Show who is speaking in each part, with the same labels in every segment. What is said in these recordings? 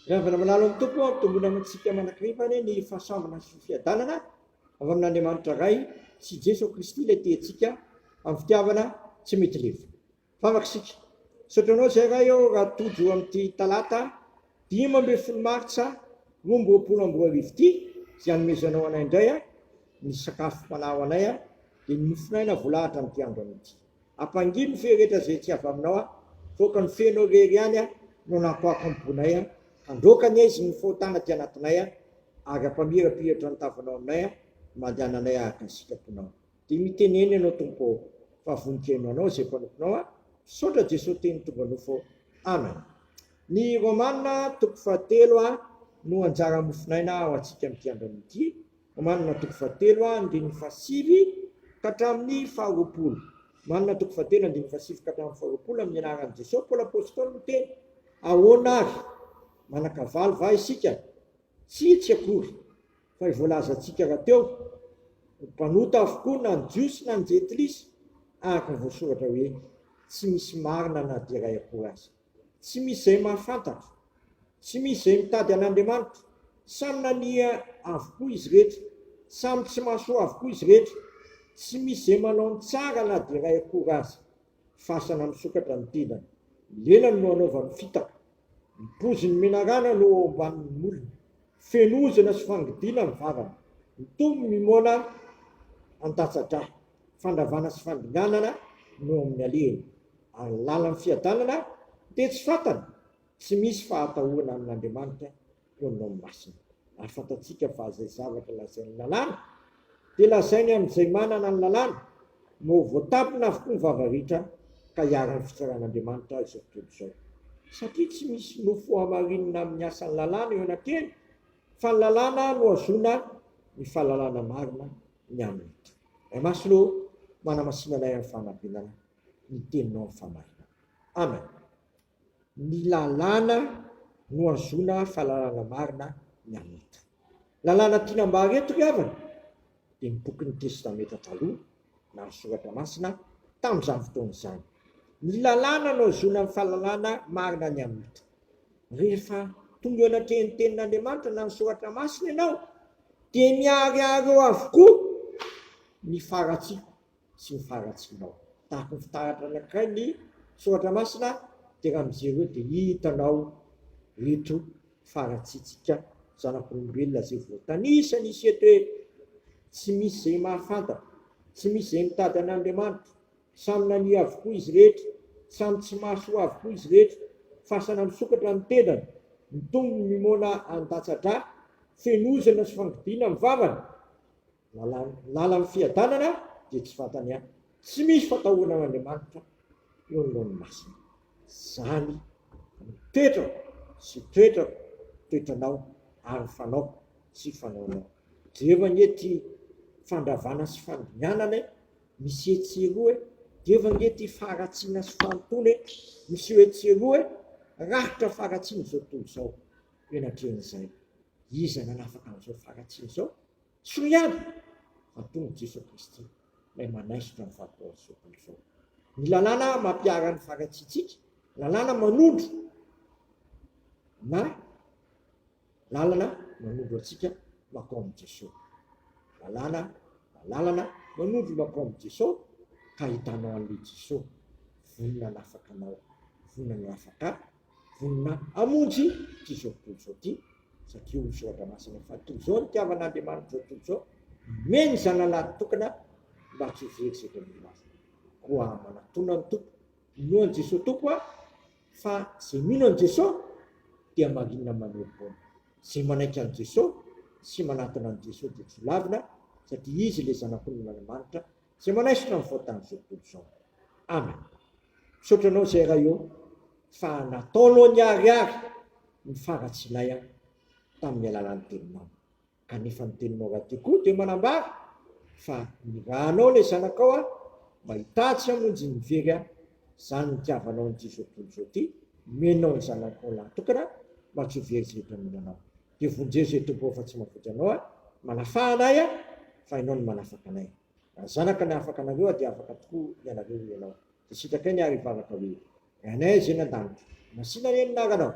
Speaker 1: Ry havana malala ao amin'ny Tompo, ampitomboina amintsika mandrakariva anie ny fahasoavana sy ny fiadanana avy amin'Andriamanitra Ray sy Jesoa Kristy ilay tia antsika amin'ny fitiavana tsy mety lefona. Vavaka isika. Misaotra anao izay Ray ô raha tojo amin'ity talata 15 martsa 2022 ity izay anomezanao anay indray ny sakafo fanahy ho anay dia ny mofon'aina voalahatra amin'ity andro anio ity. Ampangino ny fehy rehetra izay tsy avy aminao aho, Foaka ny fehinao irery ihany aho no nampoako am-ponay aho, Handroaka ny aizin'ny fahotana aty anatinay aho, Ary hampamirapiratra ny tavanao aminay aho, Mandehananay araka ny sitraponao. Dia mitenena Ianao Tompo ô, fa vonon-keno Anao izay mpanomponao aho, Misaotra Jesoa Teny tonga nofo ô. Amen. Ny Romana toko fahatelo a no anjara mofon'aina ho antsika amin'ity andro anio ity. Romanina toko fahatelo andininy fahasivy ka hatramin'ny faharoapolo. Romanina toko fahatelo andininy fahasivy ka hatramin'ny faharoapolo amin'ny anaran'i Jesosy Paoly Apostoly miteny, Ahoana ary? Manan-kavaly va isika? Tsia, tsy akory, fa voalazantsika rahateo, ho mpanota avokoa na ny Jiosy na ny Jentilisa, araka ny voasoratra hoe, Tsy misy marina na dia iray akory aza. Tsy misy izay mahafantatra. Tsy misy izay mitady an'Andriamanitra. Samy nania avokoa izy rehetra. Samy tsy mahasoa avokoa izy rehetra. Tsy misy izay manao ny tsara na dia iray akory aza. Fasana misokatra ny tendany. Ny lelany no anaovany fitaka. Ny pozin'ny menarana no ao ambanin'ny molony. Feno ozona sy fangidiana ny vavany. Ny tombony mimoana an-datsa-drà. Fandravana sy fandringanana no ao amin'ny alehany. Ary ny lalan'ny fiadanana dia tsy fantany, tsy misy fahatahorana amin'Andriamanitra eo aminao ny masina. Ary fantatsika fa izay zavatra lazain'ny lalàna dia lazainy amin'izay manana ny lalàna, no ho voatampina avokoa ny vava rehetra ka hiharan'ny fitsaran'Andriamanitra izao tontolo izao. Satria tsy misy nofo hamarinina amin'ny asan'ny lalàna eo anatrehany, fa ny lalàna no ahazoana ny fahalalana marina ny amin'ny Tompo. Ray Masina ô, manamasina anay amin'ny fahamarinana. ny teninao amin'ny famarinana. Amen. Ny lalàna no ahazoana fahalalana marina ny amin'ny Tompo. Lalàna tiana ambara eto ry havana dia ny bokin'ny Testamenta Taloha na ny Soratra Masina tamin'izany fotoana izany. Ny lalàna no ahazoana ny fahalalana marina ny amin'ny Tompo. Rehefa tonga eo anatrehan'ny tenin'Andriamanitra na ny Soratra Masina ianao dia miharihary eo avokoa ny faharatsiako sy ny faharatsianao. Tahaka ny fitaratra anankiray ny soratra masina dia raha mijery eo dia hitanao ireto faharatsiantsika zanak'olombelona izay voatanisa nisy eto hoe tsy misy izay mahafantatra, tsy misy izay mitady an'Andriamanitra, samy nania avokoa izy rehetra, samy tsy mahasoa avokoa izy rehetra, fasana misokatra ny tendany, ny tongony mimoana an-datsa-drà, feno ozona sy fangidiana ny vavany, Lalan'ny fiadanana dia tsy fantany ihany. Tsy misy fatahorana an'Andriamanitra eo anoloan'ny masony. Izany no toetrako sy toetrako, toetranao ary ny fanaoko sy fanaonao. Jereo anie ity fandravana sy fandringanana e, misy etsy sy eroa e. Jereo ange ity faharatsiana sy fahalotoana e, miseho etsy sy eroa e. Rakitra faharatsiana izao tontolo izao eo anatrehan'izay. Iza nanafaka an'izao faharatsiana izao? Soa ihany fa tonga Jesoa Kristy, ilay manaisotra ny fahataon'izao tontolo izao. Ny lalàna mampihara ny faharatsiantsika, lalàna manondro na lalana manondro antsika mankao amin'i Jesoa. Lalàna na lalana manondro mankao amin'i Jesoa ka ahitanao an'ilay Jesoa vonona hanafaka anao, vonona hanafaka ahy. Vonona hamonjy ity izao tontolo izao ity, satria hoy ny Soratra Masina fa toy izao ny nitiavan'Andriamanitra izao tontolo izao, nomeny ny Zanalahy tokana mba tsy ho very izay mino Azy. Koa manatona ny Tompo, minoa an'i Jesoa Tompo aho, fa izay mino an'i Jesoa dia marina manerim-poana. Izay manaiky an'i Jesoa sy manatona an'i Jesoa dia tsy ho lavina, satria Izy ilay Zanak'olon'Andriamanitra izay manaisotra ny fahotan'izao tontolo izao. Amen. Misaotra anao zay Ray ô fa nataonao niharihary ny faharatsianay aho tamin'ny alalan'ny teninao. Kanefa ny teninao rahateo koa dia manambara fa nirahanao ilay zanakao aho mba hitady sy hamonjy ny very aho. Izany nitiavanao an'ity izao tontolo izao ity, nomenao ny zanakao lahy tokana mba tsy ho very izay rehetra mino anao. Dia vonjeo izay Tompo ô fa tsy mahavonjy anao aho, manafaha anay aho fa ianao no manafaka anay. Raha zanaka ny afaka anareo dia afaka tokoa ianareo hoy ianao. Dia sitrakay ny ary hivavaka hoe, Ry Anay izay any an-danitra, masìna anie ny anaranao.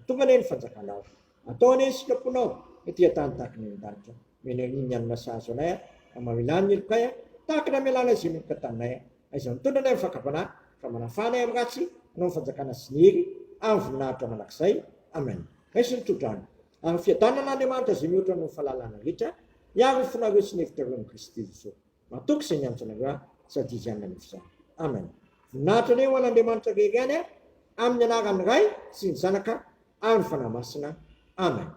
Speaker 1: Tonga anie ny fanjakanao. Atao anie ny sitraponao, ety an-tany tahaka ny any an-danitra. Omena anio ny hanina sahaza anay, ary mamelà ny helokay, tahaka ny hamelànay izay meloka taminay. Aiza mitondra anay amin'ny fakam-panahy, fa manafaha anay amin'ny ratsy, hanao ny fanjakana sy ny hery, ary ny voninahitra mandrakizay. Amen. Raiso ny tsodrano. Ary ny fiadanan'Andriamanitra izay mihoatra noho ny fahalalana rehetra, hiaro ny fonareo sy ny hevitrareo amin'i Kristy Jesoa. Matoky izay niantso anareo ahy, sady Izy ihany nanefy izany. Amen. Voninahitra anie ho an'Andriamanitra irery ihany, amin'ny anaran'ny Ray sy ny Zanaka ary ny Fanahy Masina. Amen.